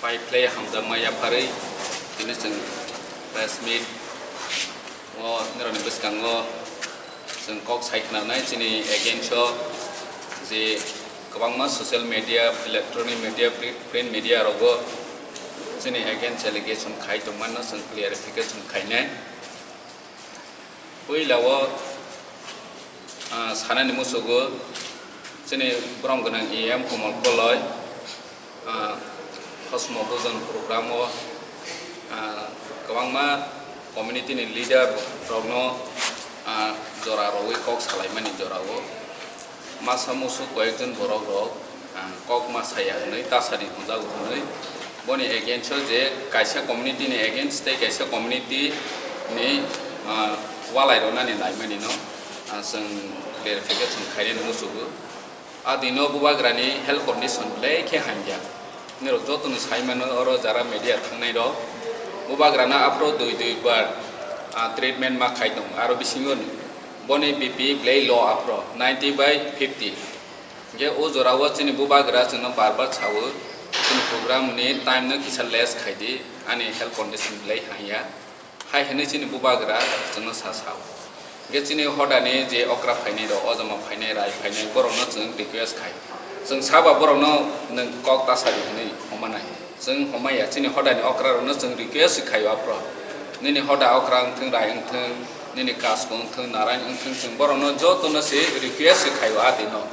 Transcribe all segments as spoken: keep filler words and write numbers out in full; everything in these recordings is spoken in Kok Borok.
Pai phlai hamjakma yapharwi tini chwng press meet o nirokni bwskango chwng kok sai khwnanai chini against o je kwbangma social media, electronic media, pri-, print media rogo chini against allegation khai tongmano chwng clarification khainai. Puila o, ah, sanani musugo chini borom gwnang E M Komol Koloi, ah, Hosmo Bujon program o, ah, kwbangma community ni leader rokno, ah, jora rwwi kok salaimani jora o. Masa musu koyekjon borok rok, ah, kok ma saya hwnwi tasadi hwnjago hwnwi boni against o je kaisa community ni against tei kaisa community ni, ah, walai rwnani naimani no, ah, chwng clarification khainani musugo. A dino bubagrani health condition belai khe hamya. Nirok jotono sai mano oro jara media thangnai rok. Bubagrano aphro dui dui bar, ah, treatment ma khai tongo. Aro bisingo boni B P belai low aphro ninety by fifty. Hingke o jora o chini bubagra chwngno bar bar sao, chini program ni time no kisa less khai di, ani health condition belai hamya. Hai hwnwi chini bubagra chwngno sa sao. Hingke chini hodani je okra phainai rok, ojama phainai, rai phainai, borokno chwng request khai. Chwng saba borokno nwng kok ta sadi hwnwi homa nai. Chwng homa ya, chini hodani okra rokno chwng request khaio aphro. Nini hoda okra wngthwng, rai wngthwng, nini kasku wngthwng, narai wngthwng, chwng borokno jotono se request khaio a dino.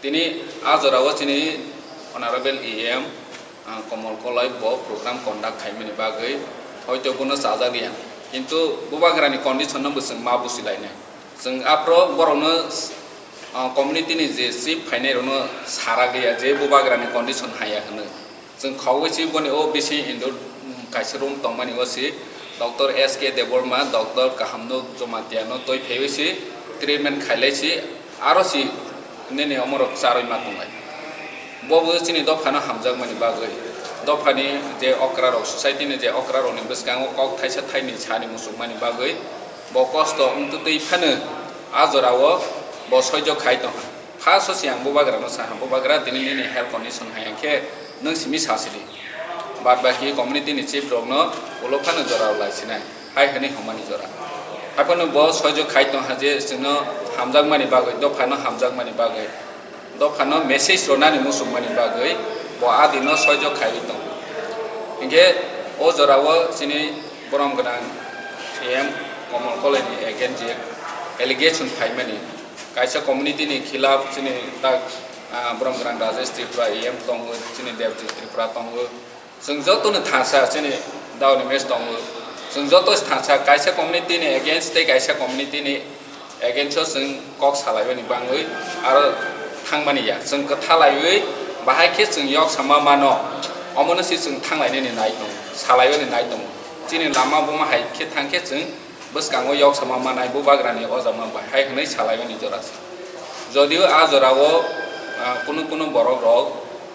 Tini a jora o chini Honorable E M, ah, Komol Koloi bo program conduct khaimani bagwi hoito bono chajak ya. Kintu bubagrani condition no bo chwng ma busi lainai. Chwng aphro borokno, ah, community ni je chief phainai rokno sara gaya je bubagrani condition haya hwnwi. Chwng khogwi si boni o bising indoor, mm, kaisa room tongmani o si Doctor S K Debbarma, Doctor Kahamno Jamatia no twi phaiwi si treatment khailai si aro si nini omorok charwi ma tonglai. Bo bo chini dophano hamjakmani bagwi, dophani je okra rok, society ni je okra rokni bwskango kok thaisa thaini sani muchungmani bagwi bo kosto wngtwi twi phano a jora o bo soijo khai tongkha. First o se ang bubagra no sa ha, "Bubagra, tini nini health condition hai hwnkhe nwng simi sa sidi. Bad baki community ni chief rok no ulo phano jora rw lai sinai," hai hwnwi hwnmani jora. Hai phano bo soijo khai tong ha je chwngno hamjakmani bagwi, dopha no hamjakmani bagwi, dopha no message rwnani muchungmani bagwi bo a dino soijo khaiwi tong. Hinkhe o jora o chini borom gwnang E M Komol Koloi ni against je allegation phaimani, kaisa community ni khilaf chini tak, ah, borom gwnang Rajesh Tripura E M tongo, chini Devjit Tripura tongo. Chwng joto no thansa chini Daoni Mes tongo. Chwng joto se thansa kaisa community ni against tei kaisa community ni against o chwng kok salaimani bagwi aro thangmani ya. Chwng kwtha laiwi bahai khe chwng yok sama mano. Omono se chwng thanglainani nai tongo, salaimani nai tongo. Chini lama buma hai khe thang khe chwng bwskango yok sama manai bubagrani ojama bai hai hwnwi salaimani jora se. Jodio a jorao, ah, kunu kunu borok rok,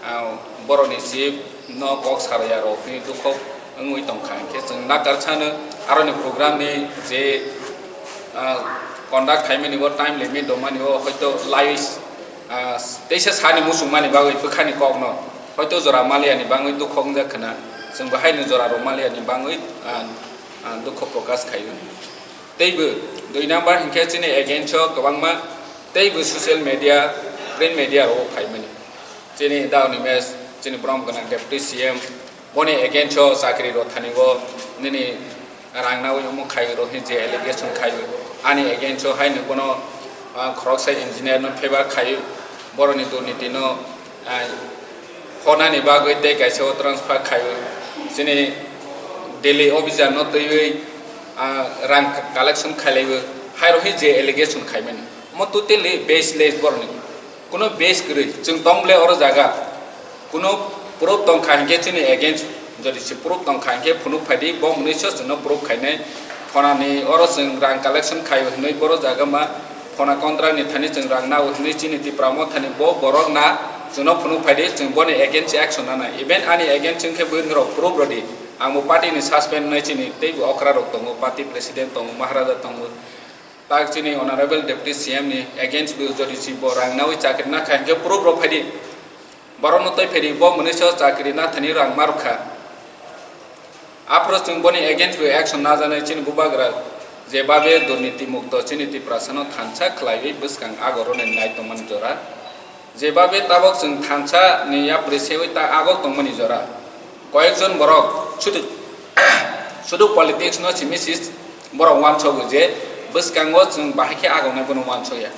ah, borokni chief no kok sarya rok ni dukhok wngwi tongkha, hinkhe chwng nakar sano aroni program ni je, ah, conduct khaimani bo time limit dongmani o hoito laiwi, ah, teisa sani muchungmani bagwi bwkhani kokno hoito jora maliani bagwi dukhok wngjak khna, chwng bo haino jora rok maliani bagwi, ah, ah, dukho prokash khaio. Teibo dui number hinkhe chini against o kwbangma teibo social media, print media rogo phaimani. Chini Daoni Mes, chini borom gwnang Deputy C M, boni against o chakri rok thani o nini rang nawi omo khai rok hin je allegation khai ani against o haino bono, ah, khoroksa engineer no favour khai boroni durniti no, ah, honani bagwi tei kaisa o transfer khai chini Delhi officer no twiwi, ah, rang collection khailaiwi hai rok hin je allegation khaimani omo totally baseless boroni. Kuno base kwrwi, chwng tong ble oro jaga. Kuno proof tong kha hinkhe chini against, jodi se proof tong kha hinkhe phunuk phai di, bo mwnwi so chwngno proof khainai. Phonani oro chwng rang collection khai hwnwi boro jaga ma phona contract ni thani chwng rang nao hwnwi chini Tipra Motha ni bo borok na chwngno phunuk phai di, chwng boni against action nana. Even ani against wngkhe bo norok proof rw di. Ang bo party ni suspend wngnai chini tei bo okra rok tongo, party president tongo, Maharaja tongo. Tak chini Honorable Deputy C M ni against bo jodi si bo rang nawi chakri na kha hinkhe proof rok phai di. Borokno tei pheri bo mwnwiso chakri nathani rang ma rwkha. Aphuru chwng boni against bo action najaknai chini bubagra, jebabe durniti mukto chini Tiprasano thansa khlaiwi bwskang agoroni nai tongmani jora. Jebabe tabok chwng thansa ni yapri sewi ta agok tongmani jora. Koyekjon borok sudu, sudu politics no simi sis borok uansogo je bwskango chwng bahai khe agongnai bono uansokya.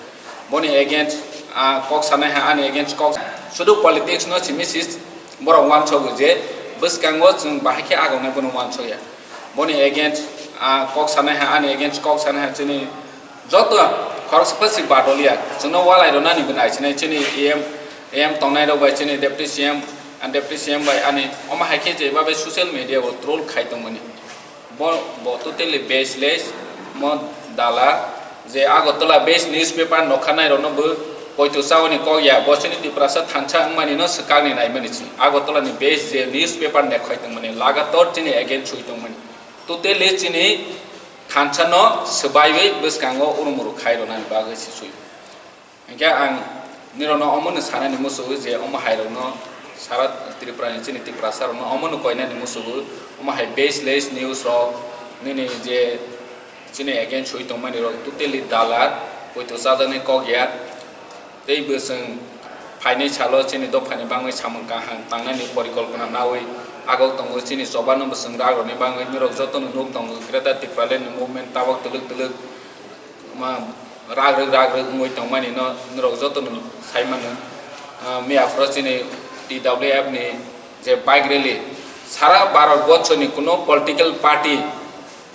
Boni against, ah, kok sanai ha, ani against kok, sudu politics no simi sis borok uansogo je bwskango chwng bahai khe agongnai bono uansokya. Boni against, ah, kok sanai ha, ani against kok sanai ha, chini joto khoroksa pasi badoliya, chwngno walai rwnani bo naisinai chini E M, E M tongnai rok bai chini deputy C M, ah, deputy C M bai ani omo hai khe je babe social media o troll khai tongmani. Bo, bo totally baseless, mo dala je Agartala based newspaper nokha nairokno bo poito chaoni kok ya, bo chini Tiprasa thansa wngmani no swkangni naimani si. Agartala ni base je newspaper nekhoi tongmani, lagator chini against sui tongmani. Totally chini thansa no swbaiwi bwskango urumuru khai rwnani bagwi si sui. Hinkhe ang nirokno omono sanani muchungo je omo hairokno sara Tripura ni chini Tiprasa rokno omono koinani muchungo, omo hai baseless news rok nini je chini against sui tongmani rok totally dalar, poito chajaknai kok ya. Tei bo chwng phainai salo chini dophani bangwi samung kaham tangnani porikolpona nawi agok tongo, chini chobano bo chwng rak rokni bangwi nirok jotono nuk tongo Greater Tipraland ni movement tabok twlwk twlwk ma rak rwk rak rwk wngwi tongmani no norok joto no sai mano. Ah, miya phoro chini T W F ni je bike rally sara Bharat borso ni kuno political party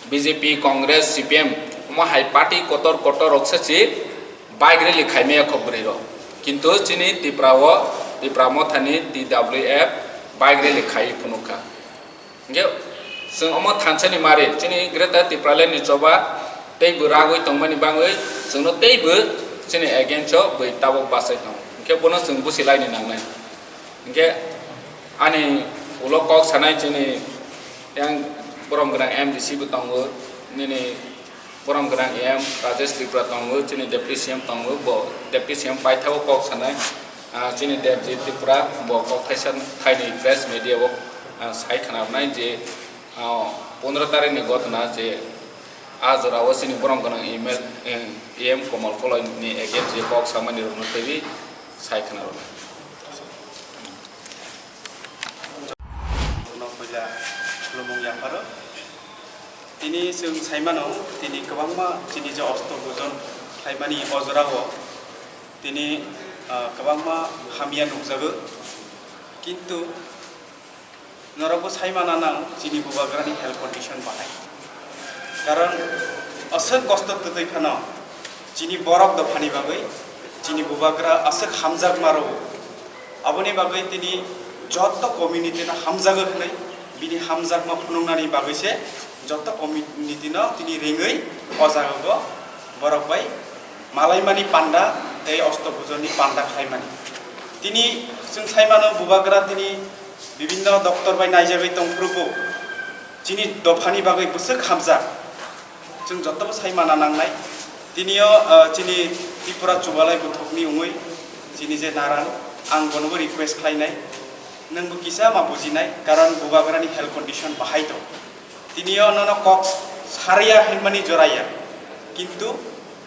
B J P, Congress, C P M omo hai party kotor kotor rok se si bike rally khai maya kho bwrwi rok. Kintu chini Tipra o, Tipra Motha ni T W F bike rally khai phunuk kha. Hinkhe chwng omo thansa ni mari, chini Greater Tipraland ni choba tei bo ragwi tongmani bangwi chwngno tei bo chini against o bwi tabok bachai tongo. Hinkhe bono chwng busi laini nangnai. Hinkhe ani ulo kok sanai chini yang borom gwnang M D C bo tongo, nini borom gwnang M Rajesh Tripura tongo, chini Deputy C M tongo, bo Deputy C M paithago kok sanai, ah, chini Debjit Tripura, bo kok thaisa thaini press media o, ah, sai khwnarwnai je, ah, pondro tarikh ni gotna je, ah, jora o chini borom gwnang email, eh, E M Komal Koloi ni against je kok samani rokno twiwi sai khwnarwnai. Bono puila khulumung yapharo. Tini chwng sai mano, tini kwbangma chini je osto bujon khlaimani o jorao tini, ah, kwbangma hamya nukjago. Kintu norokbo sai mana nang chini bubagrani health condition bahai. Karon aswk kosto twtwi phano chini borok dophani bagwi chini bubagra aswk hamjakma rwo. Aboni bagwi tini joto community no hamjago hwnwi bini hamjakma phunuknani bagwi se joto community no tini ringwi o jaga o borok bai malaimani panda tei osto bujoni panda khlaimani. Tini chwng sai mano bubagra tini bibinno doctor bai naijagwi tongphuru bo chini dophani bagwi bwswk hamjak. Chwng jotobo sai mana nangnai. Tinio, ah, chini Tripura Chubalai Buthukni wngwi chini je naran, ang bonobo request khlainai, nwngbo kisa ma bujinai, karon bubagrani health condition bahai tong. Tinio nono kok sarya hinmani joraya, kintu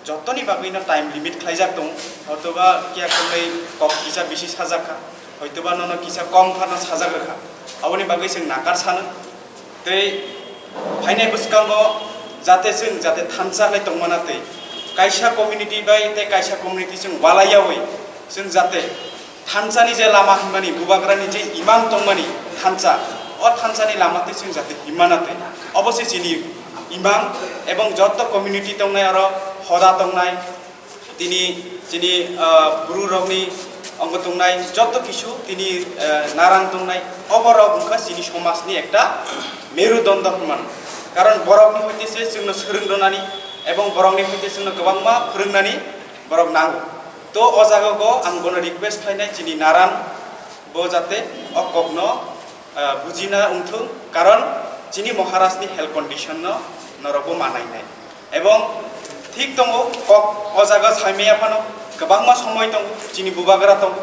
jotoni bagwino time limit khlaijak tong, hotoba kiya khwnwi kok kisa bisi sajak kha, hoitoba nono kisa kom phano sajak rwkha, aboni bagwi chwng nakar sano. Tei phainai bwskango jate chwng jate thansa khlai tongmana tei kaisa community bai tei kaisa community chwng walai yaui chwng jate thansani je lama hwnmani bubagrani je imang tongmani thansa, o thansani lama tei chwng jate himmana tei obo se chini imang ebong joto community tongnai aro hoda tongnai. Tini chini, ah, bru rokni ongko tongnai joto kisu tini, ah, naran tongnai, oborok wngkha chini somajni ekta merudondo hwnmano. Karon borokni hoite se chwngno swrwng rwnani ebong borokni hoite chwngno kwbangma phwrwngnani borok nango. To o jagao ang bono request khlainai chini naran bo jate o kokno ah, bujina wngthung, karon chini Maharajni health condition no norokbo manainai. Ebong thik tongo, kok o jaga saimaya phano kwbangma somoi tongo, chini bubagra tongo.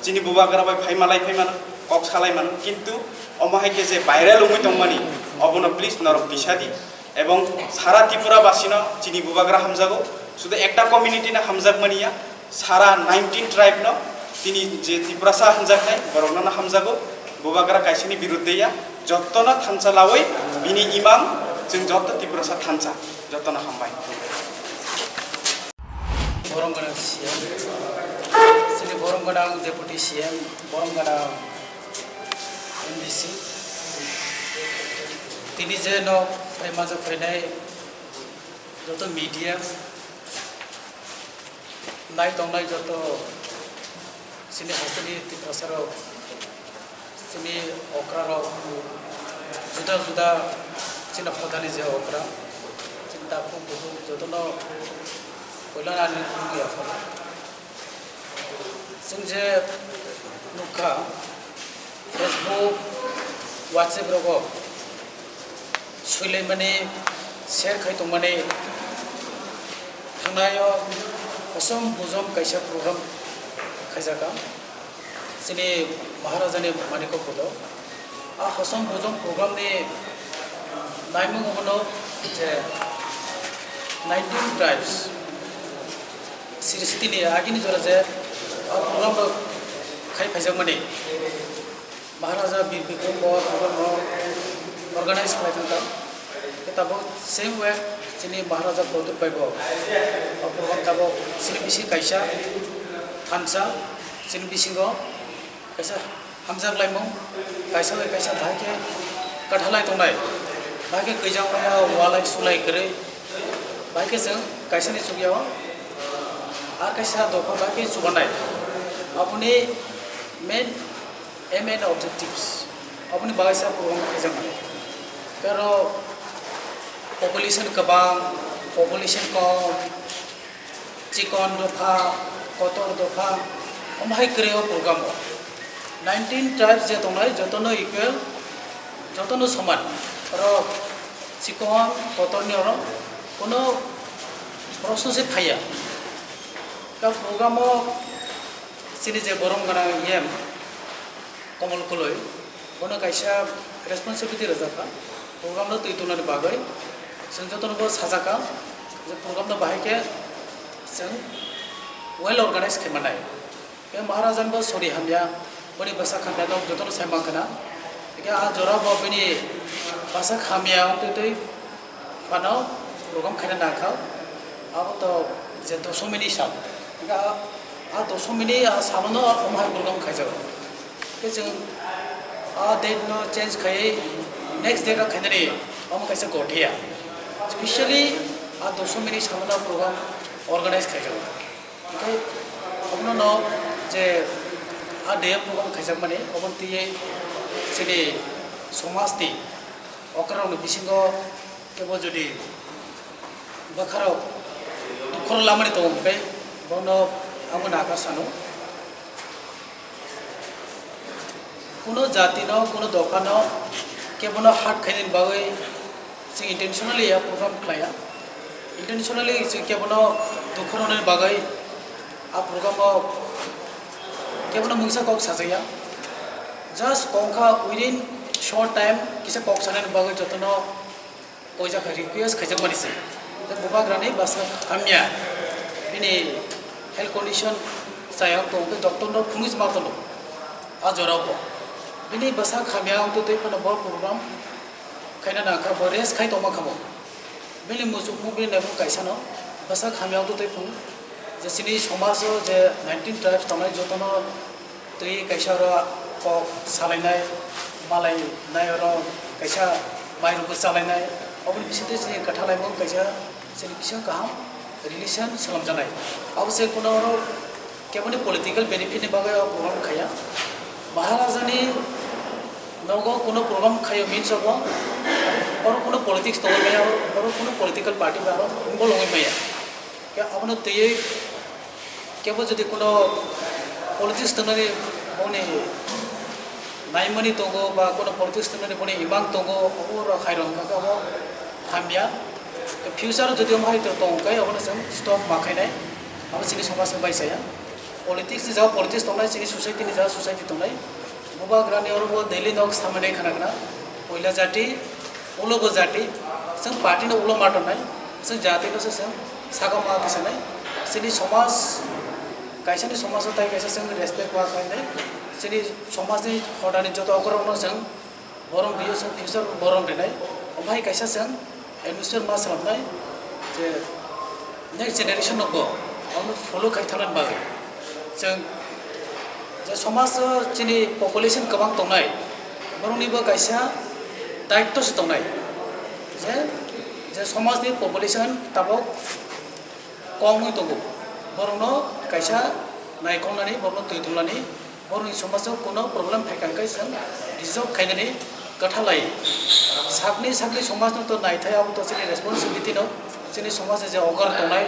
Chini bubagra bai phai malai phai mano, kok salai mano, kintu omo hai khe je viral wngwi tongmani, obono please norok tisa di. Ebong sara Tripura basino chini bubagra hamjago, sudu ekta community no hamjak mani ya, sara nineteen tribe no tini je Tiprasa hamjaknai, borokno no hamjago, bubagra kaisani birudde ya, jottono thansa lawi bini imang chwng jotto Tiprasa thansa, jottono hambai. Borom gwnang C M, chini borom gwnang Deputy C M, borom gwnang M D C, tini je no phaima je phainai joto media nai tongnai joto chini hasteni Tiprasa rok, chini okra rok, juda juda chini hodani je okra, chini takhuk bukhuk jotono puila ani khulumwi yapharo. Chwng je nukha Facebook, WhatsApp rogo swilaimani, share khai tongmani, thangnaio hosom bujom kaisa program khaijakha chini Maharajani Manikya Budo. A hosom bujom program ni naimung omono je nineteen tribes srishti ni agini jora je a program rok khai phaijakmani Maharaja Bir Bikram bo a program rok organize khlai thangkha. Tabuk same way chini Maharaja Pradyut bai bo a program tabuk chini bisi kaisa thansa chini bisingo kaisa hamjak laimung, kaisa bai kaisa bahai khe kathalai tongnai, bahai khe kwijak maya walai sulai kwrwi, bahai khe chwng kaisani chukya o ar kaisa dopha bahai khe chubanai. Aboni main aim and objectives, aboni bagwi sa program khaijakmani. Tei oro population kwbang, population kom, chikon dopha, kotor dopha, omo hai kwrwi o program o. Nineteen tribes je tongnai, jotono equal, jotono soman. Oro chikon, kotorni oro kono proshno se phaiya. Ta program o chini je borom gwnang E M, Komol Koloi, bono kaisa responsibility rwjakha program no twi tongna ni bagwi. Chwng jotono bo sajakha je program no bahai khe chwng well organize khe manai. Khe Maharajan bo sori hamya, boni bwsak hamya no jotono sai mankha na. Khe a jora bo bini bwsak hamya wngtwi twi phano program khaina nangkha. Abo to je dosomini sal. Hingkhe a, a dosomini a salono omo hai program khaijago. Hingkhe chwng a date no change khaiwi next date o khainani omo kaisa gotheya. Specially a dosomini salono program organize khaijago. Hingkhe obono no je a day program khaijakmani obo twiwi chini somajni okrarokni bisingo kebo jodi bwkharok dukhorok lamani tongo hwnkhe bono abo naka sano. Kuno jatino, kuno dophano kebono hurt khainani bagwi chwng intentionally a program khlaiya. Intentionally chwng kebono dukhu rwnani bagwi a program o kebono mungsa kok sajakya. Just kok wngkha within short time kisa kok sanani bagwi jotono koijak hai request khaijakmani se. Tei bubagrani bwsak hamya, bini health condition chayok tong tei doctor no phunukma tono a jorao bo. Bini bwsak hamya wngtwi twi phano bo program khaina nangkha, bo rest khai tongma kha bo. Bini muchukmung bini naimung kaisano bwsak hamya wngtwi twi phano je chini somajo je nineteen tribes tongnai jotono twi kaisa oro kok salainai, malainai oro kaisa mairokbo chalainai, oboni bisingtwi chini kwthalaimung kaisa chini bisingo kaham relation swlamjaknai. Abo se kuno oro keboni political benefit ni bagwi o program khaiya. Maharajani nogo kuno program khaio means obo oro kuno politics tongwi maya, oro kuno political party ba oro involve wngwi maya. Khe abono twiwi kebo jodi kuno politics tongnani boni naimani tongo ba kuno politics tongnani boni imang tongo, obo rok hai rok hwnka khe obo hamya. Future o jodi omo hai tong khe obono chwng stop ma khainai, abo chini somajni bai chaya. Politics ni jaga politics tongnai, chini society ni jaga society tongnai. Bubagrani oro bo daily nok samani khana gana. Poila jati, ulo bo jati, chwng party no ulo ma tongnai, chwng jati no se chwng sakao ma tisanai. Chini somaj, kaisa ni somaj o tai kaisa chwng respect ma khlainai. Chini somaj ni hodani joto okorok no chwng borom rio chwng future borom rinai. Omo hai kaisa chwng atmosphere ma swnamnai je next generation no bo abono follow khai thangna bagwi. Chwng je somaj o chini population kwbang tongnai, borokni bo kaisa daitto se tongnai je, je somajni population tabok kongwi tongo, borokno kaisa naikolnani, borokno twi twnglani, borokni somajo kuno problem phaikha hwnkhe chwng resolve khainani kwthalai. Sakni sakni somajno to naithai, abo to chini responsibility no, chini somajni je ogar tongnai,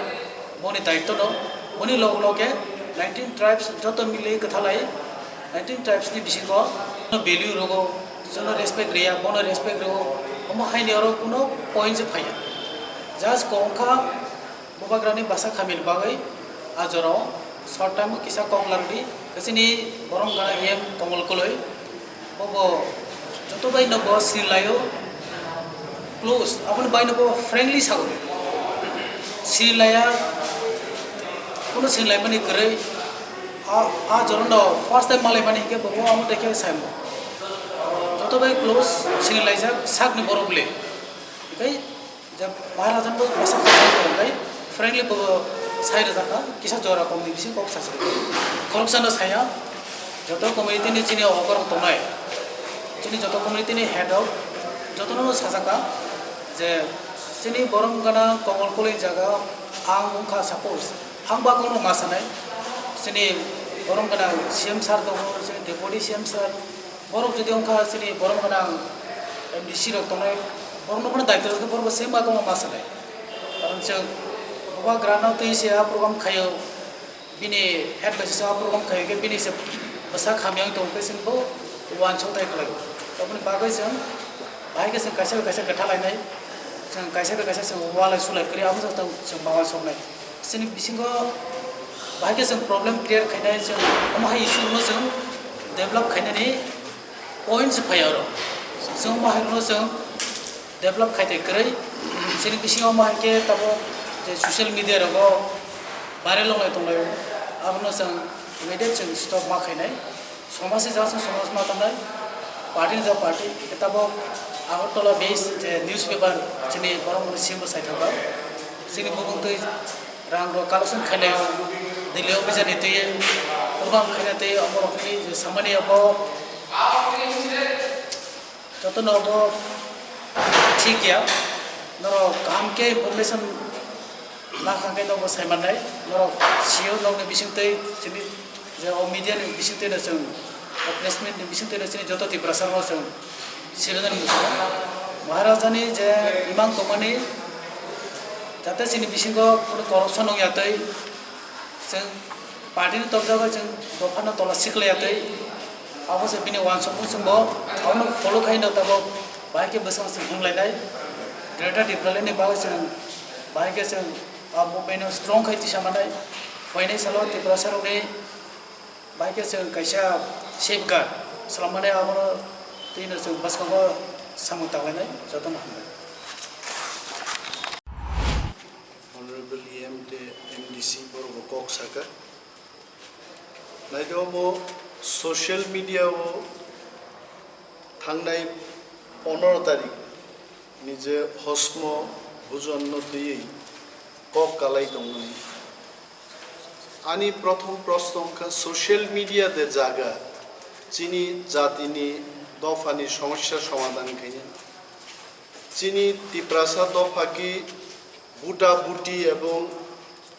boni daitto no, boni log loge nineteen tribes joto mili kwthalai, nineteen tribes ni bisingo value rogo, jono respect riya, bono respect rogo, omo haini oro kuno point se phaiya. Just kongkha Bubagrani bwsa khamini bagwi a jorao short time o kisa kok larwdi, chini borom gana E M Komol Koloi. Bo bo joto bai no bo sinilaio close, aboni bai no bo frankly sago. Sinilaiya, kuno sinilaimani kwrwi. A, a jorao no first time malaimani hinkhe bo bo amo dekhe saimo. Joto bai close sinilaijak sakni borok le. Tei je Maharaja bo bwsa kok khai tong khai, frankly bo sai rwjak kha, kisa jora komni bising kok sa se. Khoroksa no saya, joto community ni chini oborok tongnai, chini joto community ni head of joto no sajak kha je chini borom gana Komol Koloi jaga ang wngkha, suppose ang ba kono ma sanai, chini borom gana C M sir tongo, chini deputy C M sir, borok jodi wngkha chini borom gana M D C rok tongnai, borokno phano daityo rwkhe borokbo same ma tongma ma sanai. Karon chwng Bubagrano twi se a program khaio, bini head bai se a program khaio khe bini se bwsa khamyang tong khe chwng bo uansuk thai khlaio. Aboni bagwi chwng bahai khe chwng kaisa bai kaisa kwtha lainai, chwng kaisa bai kaisa chwng walai sulai kwrwi abo chwng ma uansuknai. Chini bisingo bahai khe chwng problem create khainai, chwng omo hai issue no chwng develop khainani point se phai oro. Chwng omo hai no chwng develop khai tei kwrwi. Chini bisingo omo hai khe tabuk je social media rogo viral wnglai tonglaio, abono chwng immediate chwng stop ma khainai. Somaj se jaga chwng somaj ma tongnai, party ni jaga party, tabuk Agartala base je newspaper chini borok mani simo sai thangkha. Chini bubung twi rang rok collection khainai, Delhi officer ni twi program khainai twi omo rok ni samani abo joto no obo thik ya, norok kaham khe information ma kha khe nobo sai mannai, norok sio nokni bising twi chini je o media ni bising twi no chwng, o press meet ni bising twi no chini joto Tiprasa no chwng sirwjani muchungo. Maharaja ni je imang tongmani jate chini bisingo kunu corruption wng ya twi, chwng party ni torjago chwng dopha no tola siklai ya twi, abo se bini uansukmung chwng bo abono follow khai no tabuk bahai khe bwswng chwng hwnglai nai. Greater Tipraland ni bagwi chwng bahai khe chwng a movement no strong khai tisa manai. Phainai salo Tiprasa rok ni bahai khe chwng kaisa safeguard swlam mani abono twi no chwng bwskango samung tanglai nai joto no hambai. Honorable E M tei M D C borok bo kok saka. Naithomo social media o thangnai pondro tarik ni je hosmo bujon no twiwi kok kalai tongmani. Ani prothom proshno wngkha social media de jaga chini jatini dophani somosya somadhan khainai. Chini Tiprasa dopha ki buta buti ebong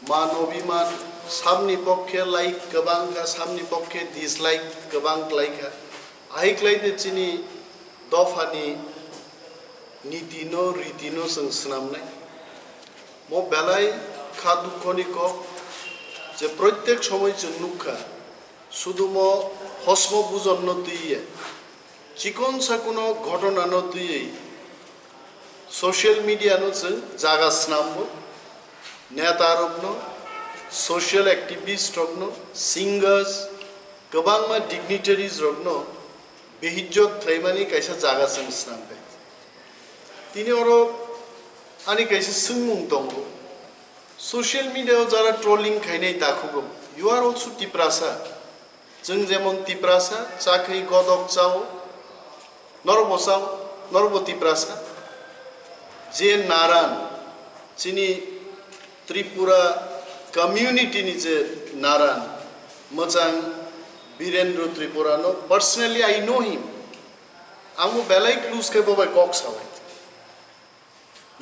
man obiman samni pokkhe like kwbang kha, samni pokkhe dislike kwbang klai kha. Ahai klai de chini dophani niti no, riti no chwng swnamnai. Mo belai kha dukho ni kok je proitek somoi chwng nukha, sudumo hosmo bujon no twiye chikon sakono ghotona no twiwi social media no chwng jaga snambo, neta rokno, social activist rokno, singers, kwbangma dignitaries rokno behijjot khlaimani kaisa jaga chwng swnam khe. Tini oro ani kaisa swngmung tongo. Social media o jara trolling khainai takhugo, you are also Tiprasa. Chwng jemon Tiprasa, chakri godok chao, norbo chao, norbo Tiprasa. Je naran, chini Tripura community ni je naran, mwchang Birendra Tripura no, personally I know him. Ang bo belai close khe bo bai kok sawi.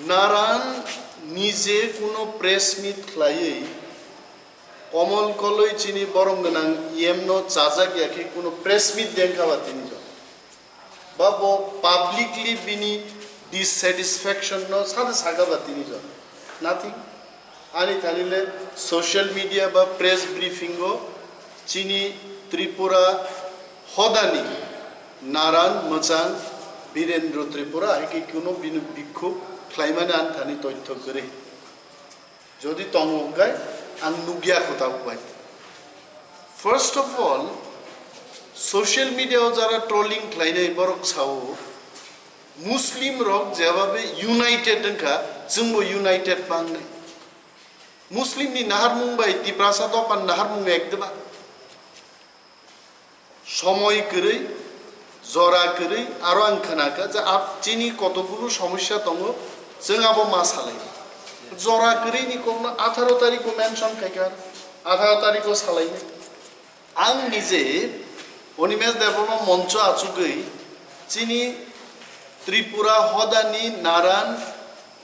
Naran nije kuno press meet khlaiwi, Komol Koloi chini borom gwnang E M no chajak ya khe kuno press meet dengkha ba tini jora. Ba bo publicly bini dissatisfaction no sada saka ba tini jora. Nothing. Ani thani le social media ba press briefing o chini Tripura hodani naran mwchang Birendra Tripura hai khe kuno bini bikhuk khlaimani ani thani toitho kwrwi. Jodi tongo hwnkhe ang nukya kho tabuk bai. First of all, social media o jara trolling khlainai borok sao, Muslim rok jebabe united wngkha, chwngbo united mangnai. Muslim ni naharmung bai Tiprasa dopan naharmung ek deba. Somoi kwrwi, jora kwrwi, aro ang khnakha je ap-, chini kotokgulo somosya tongo, chwng abo ma salai. Jora kwrwi ni kokno atharo tarikh o mention khaikha, atharo tarikh o salai. Ang nije Animesh Debbarma moncho achugwi chini Tripura hodani naran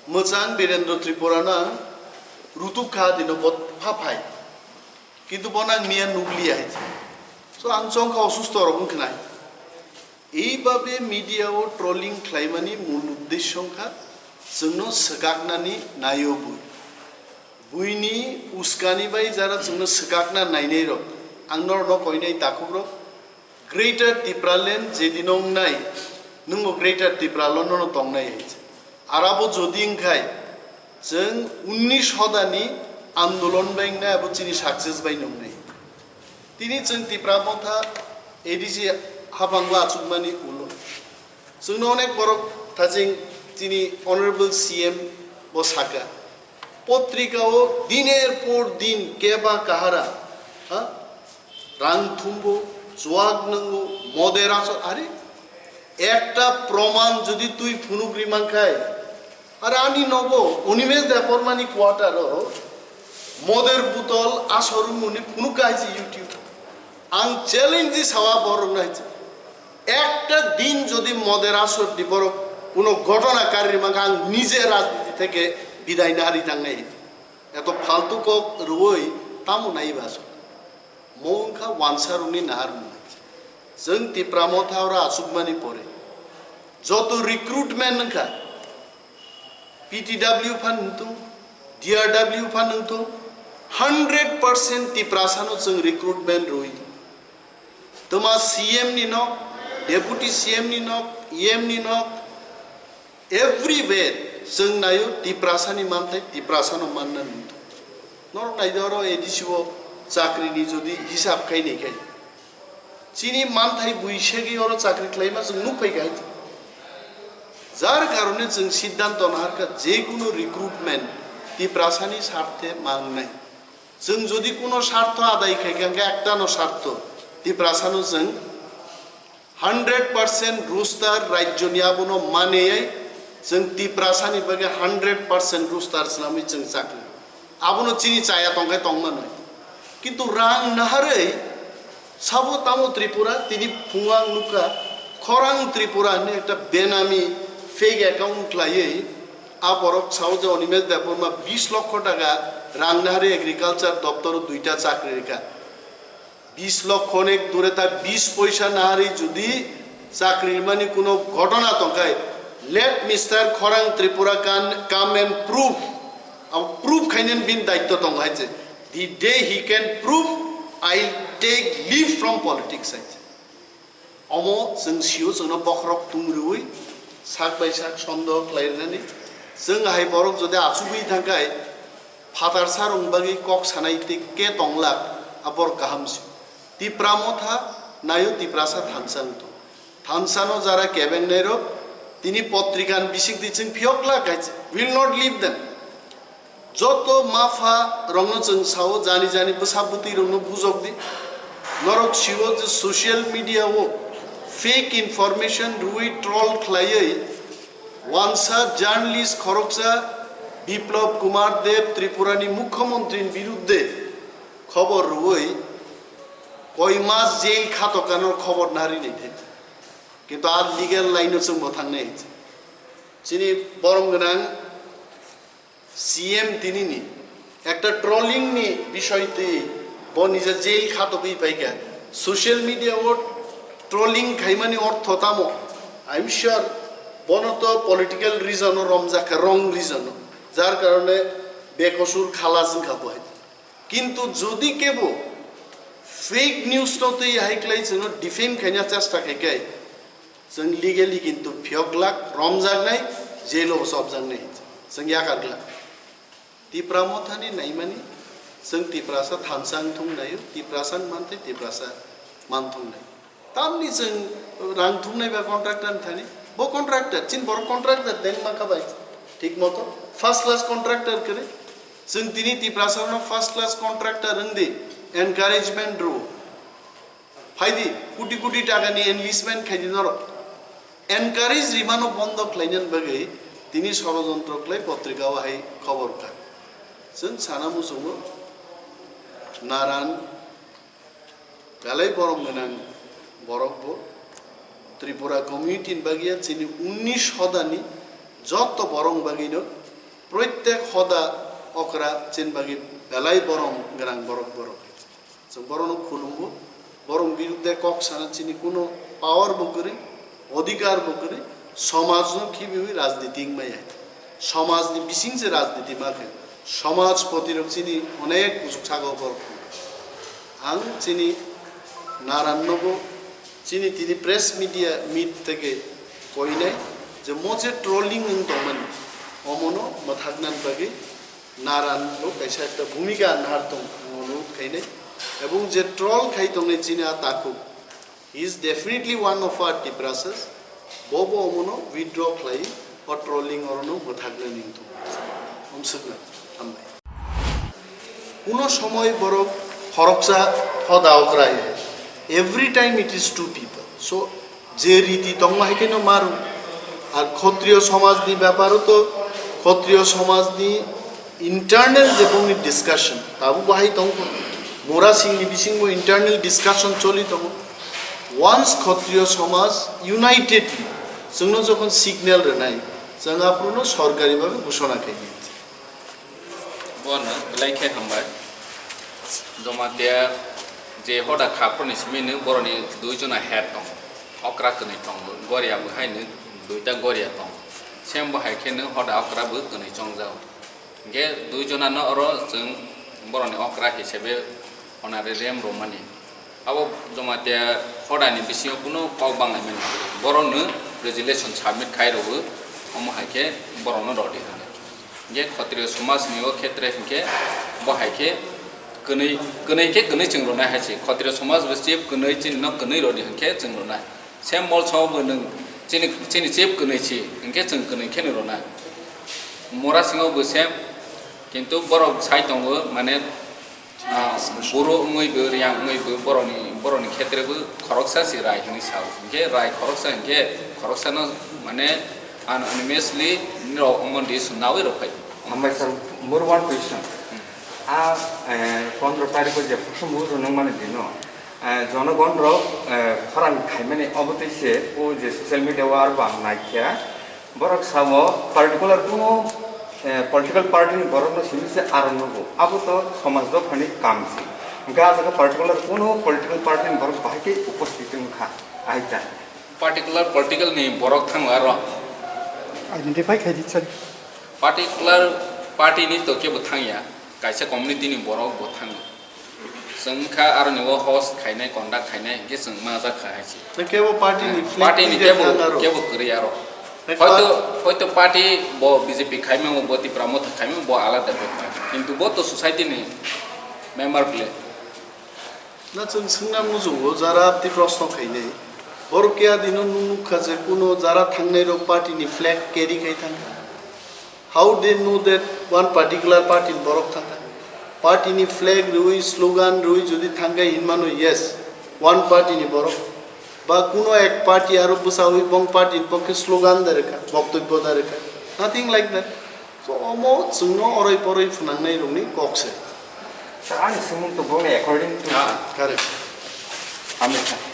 mwchang Birendra Tripura no ang rutuk kha dino bot pha phai. Kintu bono ang miya nukliya hai. So ang chongkha osusto rok wngkha nai. Eibabe media o trolling khlaimani mul uddesyo wngkha chwngno swkaknani naio bui. Buini uskani bai jara chwngno swkakna nainai rok, ang norokno koinai takhuk rok, Greater Tipraland jedino wngnai, nwngbo Greater Tipraland no tongnai hai se. Arabo jodi wngkhai, chwng unnish hodani andolon bai wngnai, abo chini success bai wngnai. Tini chwng Tipra Motha A D C haphango achukmani ulo. Chwngno onek borok thaching chini Honorable C M bo saka. Potrika o diner por din keba kahara, ha? Rang thumbo, chuak nwngo, moder asor, are? Ekta proman jodi twi phunuk ri mankhai, ar ani nogo Animesh Debbarmani quarter o moder butol asor wngmani phunuk hai se YouTube. Ang challenge di sawa borok nai se. Ekta din jodi moder asor di borok kuno ghotona kari ri mankha, ang nije rajniti theke bidai nari tangnai. Eto faltu kok rwoi tamo nai ba asor. Mo wngkha wansa rokni naharmung. Chwng Tipra Motha oro achukmani pore joto recruitment wngkha, P T W phan wngthung, D R W phan wngthung, hundred percent Tiprasano chwng recruitment rwi. Twma C M ni nok, Deputy C M ni nok, E M ni nok, everywhere chwng naio Tiprasani manthai, Tiprasano manna nungthung. Norok naidi oro A D C o chakrini jodi hisab khai ni khai, chini manthai buisegwi oro chakri khlaima chwng nukphai khai. Jar karone chwng siddhanto naharkha, je kunu recruitment Tiprasani sarthe mangnai. Chwng jodi kuno sartho adai khai kha, hwnkhe ektano sartho, Tiprasano chwng hundred percent roster rajyoni abono maneyai, chwng Tiprasani bagwi hundred percent roster swnamwi chwng chakri. Abono chini chaya tongkhe tongmanwi. Kintu rang naharwi sabo tamo Tripura, tini phungo ang nukha, Khorang Tripura hinwi ekta benami fake account khlaiwi, a borok sao je Animesh Debbarma bis lokho taka rang naharwi agriculture doptoro duita chakri rikha. Bis lokho nek dure ta bis poisa naharwi jodi chakri rimani kuno ghotona tongkhai, let Mister Khorang Tripura can come and prove. Abo prove khainani bini daitto tongo hai se. The day he can prove, I'll take leave from politics hai se. Omo chwng sio, chwngno bokhorok tung rwui sak bai sak sondoh khlai rwnani. Chwng hai borok jodi achugwi thangkhai, Phatarsa rong bagwi kok sanai tei ke tonglak abor kaham si. Tipra Motha nayo Tiprasa thansa wngtong. Thansa no jara kebeng nairok tini potrikan bisik di chwng phiyok la kaisa. Will not leave them. Joto mapha rokno chwng sao, jani jani bwsa bwtwi rokno bujok di. Norok siwo je social media o fake information rwi troll khlaiwi wansa journalist khoroksa Biplab Kumar Deb Tripura ni mukhyamantri ni birudde khobor rwi koi mas jail khatokano khobor nari nai thai. Kintu a legal line o chwng bo thangnai. Chini borom gwnang C M tinini ekta trolling ni bisoi twi bo nija jail khatogwi paikha. Social media o trolling khaimani ortho tamo? I'm sure bono to political reason o romjakha, wrong reason o, jar karone bekosur khalas wngkha bo hai. Kintu jodi kebo fake news no twi hai klai chwngno defame khaina chesta khai khe, chwng legally kintu phiyok glak, romjaknai, jail o sobjaknai, chwng yakar glak. Tipra Mothani naimani, chwng Tiprasa thansa wngthung naio, Tiprasa wngmantwi Tiprasa manthung nai. Tamni chwng rang thumnai ba contractor ni thani, bo contractor, chini borok contractor deng ma kha bai, thik moto first class contractor kwrwi. Chwng tini Tiprasa no first class contractor wng di, encouragement rw. Phaidi, kuti kuti taka ni enlistment khaidi norok. Encourage rimano bondo khlainani bagwi tini sorojontro khlai potrika o hai khobor kha. Chwng sana muchungo naran belai borom gwnang borok bo. Tripura community ni bagwi ya chini unnish hoda ni joto borok bagwi no proitek hoda okra chini bagwi belai borom gwnang borok borok. Chwng borokno khulumgo, borok birudde kok sana chini kuno power bo kwrwi, odhikar bo kwrwi, somajno khibiwi rajniti wngmaya. Somajni bising se rajniti ma khe, somaj potirok chini onek kuchuk sago borok. Ang chini narannogo, chini tini press media meet theke koinai je mo je trolling wng tongmani, omono mwthaknani bagwi naran bo kaisa ekta bhumika nahar tong, ang onurodh khainai. Ebong je troll khai tongnai chini a takhuk, he is definitely one of our Tiprasas. Bo bo omono withdraw khlai, o trolling orono mwthakna ning tong. Omsukna, hambai. Kuno somoy borok khoroksa hoda okrai. Every time it is two people. So, je riti tongma hai khe no maru. Ar Khotriyo somaj ni beparo to, Khotriyo somaj ni internal je bongni discussion, tabuk bahai tongkho. Mura Singh ni bisingo internal discussion choli tongo. Once Khotriyo somaj unitedly chwngno jokhon signal rwnai, chwng aphuru no sorkari bhabe ghoshona khai di. Bono belai khe hambai. Jamatia je hoda khaproni simi no boroni dui jona head tongo. Okra kwnwi tongo, Goria bo hai no duita Goria tongo. Same bo hai khe no hoda okra bo kwnwi chongjao. Hinkhe dui jona no oro chwng boroni okra hisabe honorarium romani. Abo Jamatia hodani bisingo kuno kok banglaimani. Borokno resolution submit khai rwgo, omo hai khe borokno rodi hwnwi. Hinkhe Khotriyo somajni o khetre hinkhe bo hai khe kwnwi, kwnwi khe kwnwi chwng rwnai hai se. Khotriyo somaj bo chief kwnwi chini no kwnwi rodi hinkhe chwng rwnai. Same mol sao bo nwng chini, chini chief kwnwi si hinkhe chwng kwnwi kheno rwnai. Mura Singh o bo same, kintu borok sai tongo mane, ah, buro wngwi bo, riyang wngwi bo, borokni, borokni khetre bo khoroksa se rai hwnwi sao. Hinkhe rai khoroksa hinkhe khoroksano mane unanimously nirok omondi swnnaui rok phai. Hambai sir, more one question. Hmm. A, eh, pondro tarikh o je phusum bo rwnang mani dino, eh, jonogon rok, eh, khorang khaimani obo twi se o je social media o aro bo ang naikha. Borok samo particular kuno, eh, political party ni borok no simi se aro nugo. Abo to somaj dophani kam se. Hinkhe ah jaga particular kuno political party ni borok bahai khe upasthit wngkha. Aita. Particular political ni borok thango aro. Identify khai di sir. Particular party ni to kebo thangya. Kaisa community ni borok bo thango. Chwng wngkha aroni o host khainai, conduct khainai, hinkhe chwng majak kha hai se. Kebo party ni flag party ni twiwi kebo, thang aro. Kebo kwrwi aro. Hoito, hoito party bo B J P khaimung, bo Tipra Motha khaimung, bo alada bepar. Kintu bo to society ni member ble. Na chwng swngna muchungo jara abdi proshno khainai. Borok khe adino nukha je kuno jara thangnai rok party ni flag carry khai thang. How they know that one particular party ni borok thang thang? Party ni flag rwi, slogan rwi jodi thang khai hinmano, yes, one party ni borok. Ba kuno ek party aro bwsawi bong party ni pokhe slogan da rwkha, boktobyo da rwkha. Nothing like that. So omo chwngno oroi poroi phwnangnai rokni kok se. Sir, ani swngmung to boni according to Ah. Correct. Amit Shah.